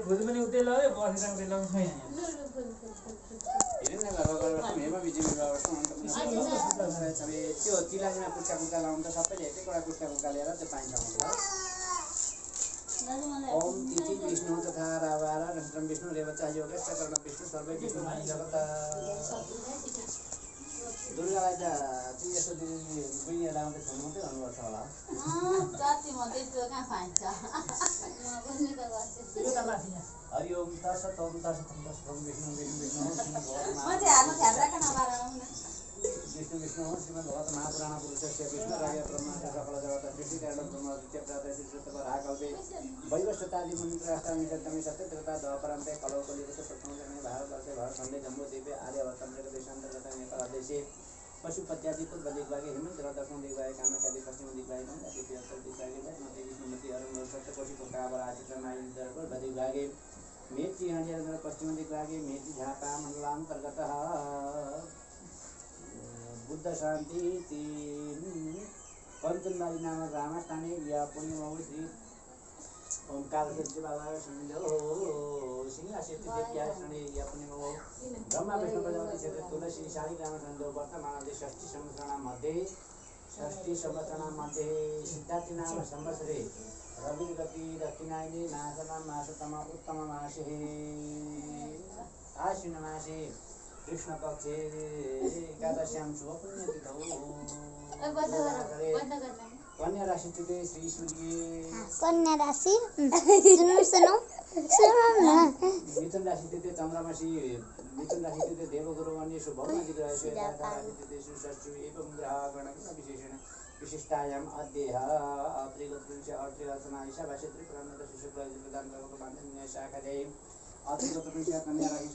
फुल पनि उतै लग्यो बसेर उतै लगाउनु छैन त्यो तिलाजीमा पुच्का पुच्का लाउनु त सबैले एक एकवटा पुच्का पुच्का लिएर त्यो पाइन्छ ओम तिथि विष्णु तथा रावार नक्षत्रम विष्णु रेवचा योगेश कर्ण विष्णु सर्वै विष्णु जगत दुर्गालाई त चाहिँ यसो बुझिने लाउँदै छोड्नु मात्रै गर्नुपर्छ होला हरि ओम तत्सत् ओम तत्सत् ओम तत्सत् ओम विष्णु विष्णु विष्णु विष्णु विष्णु श्रीमद् भगवत महापुराण पुरुषस्य विष्णु राय ब्रह्माण्ड सकल जगत सृष्टि कारण ब्रह्म द्वितीय प्रातः श्री शुद्ध राकल्पे वैवस्वतादि मंत्र अष्टामी सप्तमी सत्य त्रिता द्वापरान्ते कलौ कलियुगस्य प्रथम जन्मे भारतवर्षे भारतखण्डे जम्बूद्वीपे आर्यावर्तन्त्र देशान्तर्गत नेपालदेशे पशुपत्यादि पूर्व दिग्भागे हेमन्त र दक्षिण दिग्भागे कामाख्यादि पश्चिम दिग्भागे गङ्गादि उत्तर दिग्भागे मध्य विष्णुमती अरण्य सप्तकोशी कोकावर आचित्रमायी पूर्व दिग्भागे मेची हरियाणा पश्चिम दिग्भागे मेची झापा मण्डलान्तर्गतः बुद्ध शांति पंचनबारी नामक ग्रामस्थाने या पुण्यमौली श्री ओंकार बाबा सिंह सिंहासेती देव्यासने या पुण्यमौ ब्रह्मा विष्णु प्रजापति क्षेत्र तुलसी शाही ग्राम संजो वर्तमान षष्ठी संवत्सरणा मध्ये सिद्धार्थी नाम संवत्सरे रविगति दक्षिणायने नासना मासतम उत्तम मासे आश्विन मासे कृष्ण पक्षे एकादश्याम शुभ पुण्यतिथौ कन्या राशि तिथि श्री सूर्य कन्या राशि सुनो मिथुन राशि तिथि चन्द्रमासी मिथुन राशि तिथि देवगुरु अन्य शुभ राशि तिथि सुषष्टि एवं ग्रह गणना विशेषण विशिष्टायाम अद्यः अत्रिगोत्रस्य अत्रिरचना ईशावास्य त्रिपुरान्त शुक्ल प्रदान गर्नको बान्धन्य शाखादे अत्रिगोत्रस्य कन्या राशि